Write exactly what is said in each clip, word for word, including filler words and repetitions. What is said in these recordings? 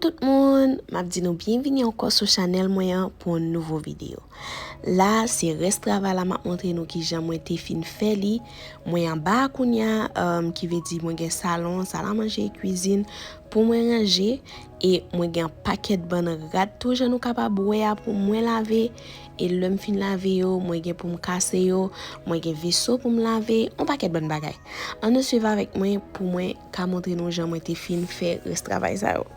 tout moun, m ap di nou byenvini ankò sou chanèl mwen an pou yon nouvo videyo. La, se rès travay la m ap montre nou kijan mwen te fin fè li. Mwen anba a kounye a, um, ki vle di mwen gen salon, sal a manje, kwizin pou mwen ranje. E mwen gen yon pakèt bann rad tou, jan nou kapab wè a, pou mwen lave. E lè m fin lave yo, mwen gen pou m kase yo, mwen gen veso pou m lave, yon pakèt bann bagay. Ann nou swiv avèk mwen pou mwen ka montre nou jan mwen te fin fè rès travay sa yo.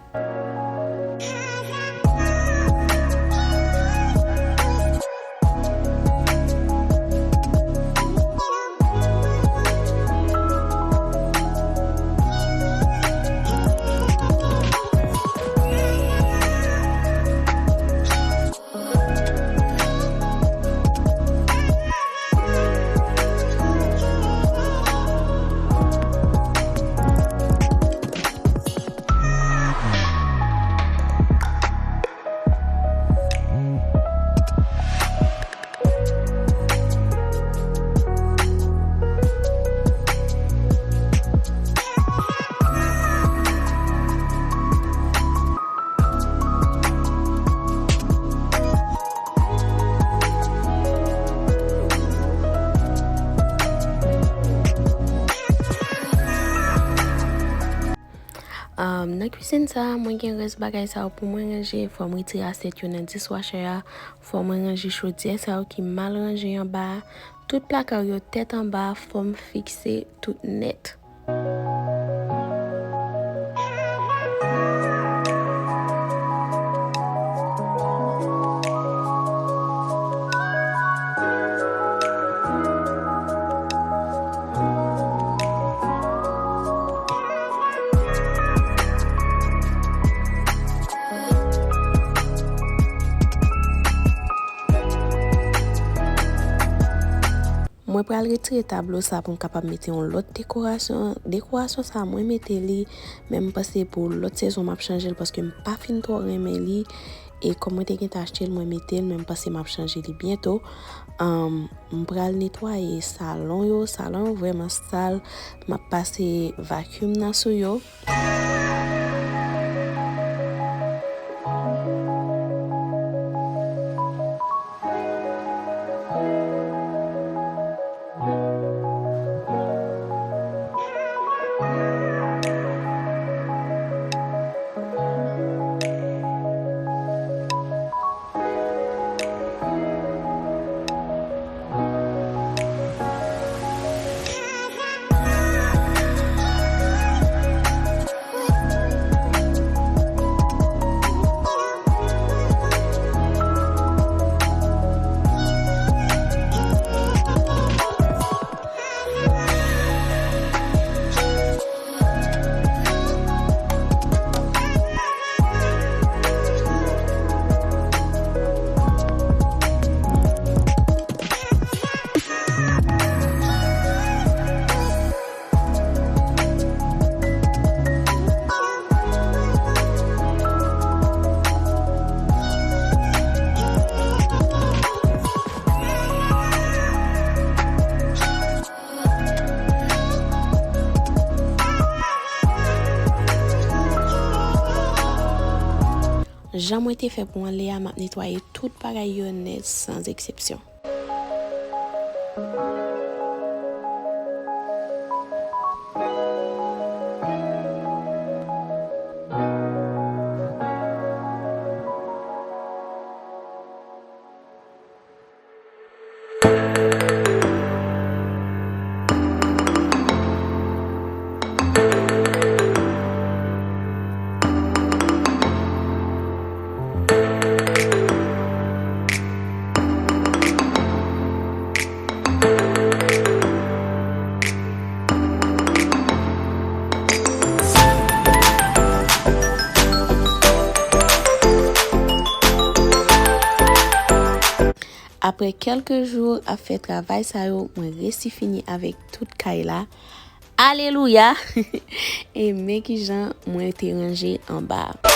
Um, nan kwizin sa, mwen gen rès bagay sa yo pou mwen ranje. Fò m retire asyèt yo nan dishwasher a. Fò mwen ranje chodyè sa yo ki mal ranje anba a. Tout plaka yo tèt anba, fò m fikse tout nèt. Mwen pral retire tablo sa pou m kapab mete yon lòt dekorasyon. Dekorasyon sa, mwen mete li, men m panse pou lòt sezon m ap chanje l paske m pa fin twò renmen li. E kòm mwen te gentan achte l, mwen mete l, men m panse m ap chanje li byento. Anm, m pral netwaye salon yo. Salon yo vrèman sal. M ap pase vacuum nan sou yo. Jan mwen te fè pou anlè a, m ap netwaye tout bagay yo nèt, san eksepsyon. Apre kèlke jou ap fè travay sa yo, mwen resi fini avèk tout kay la. Alelouya! E men kijan mwen te ranje anba a.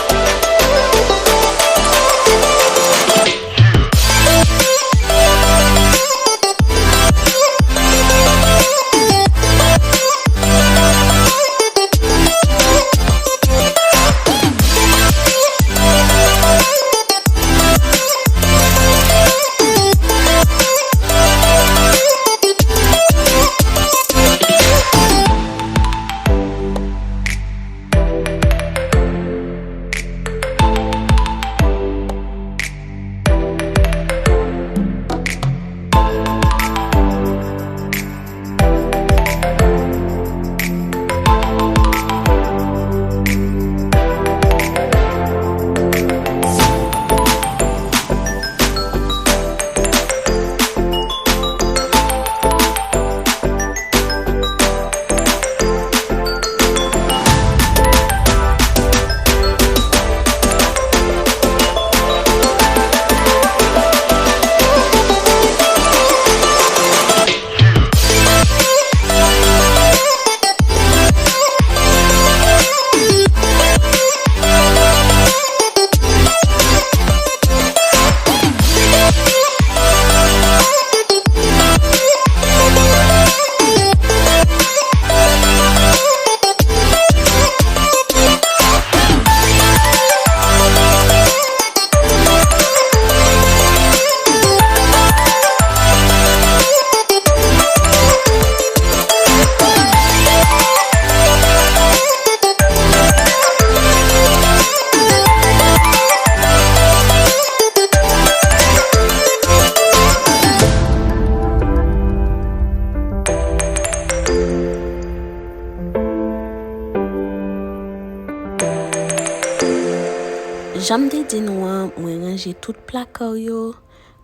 Mwen ranje tout plaka yo,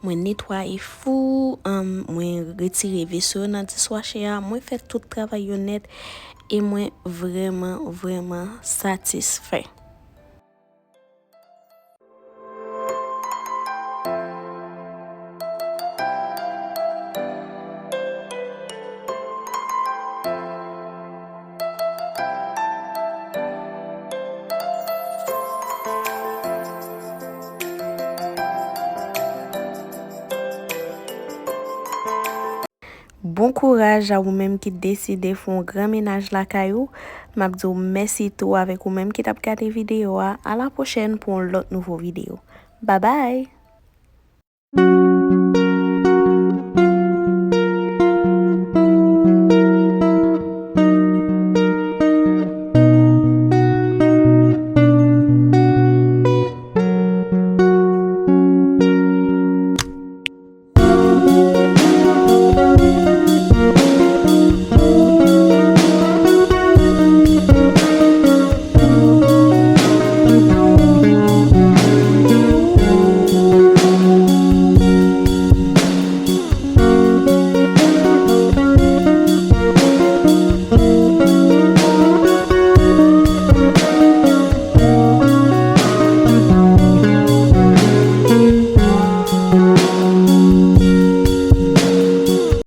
mwen netwaye fou, um, mwen retire veso yo nan dishwasher a, mwen fè tout travay yo nèt e mwen vrèman, vrèman satisfè. Bon kouraj a ou menm ki deside fè yon gran menaj lakay ou. M ap di w mèsi tou avèk ou menm ki t ap gade videyo a. A la pwochèn pou yon lòt nouvo videyo. Babay!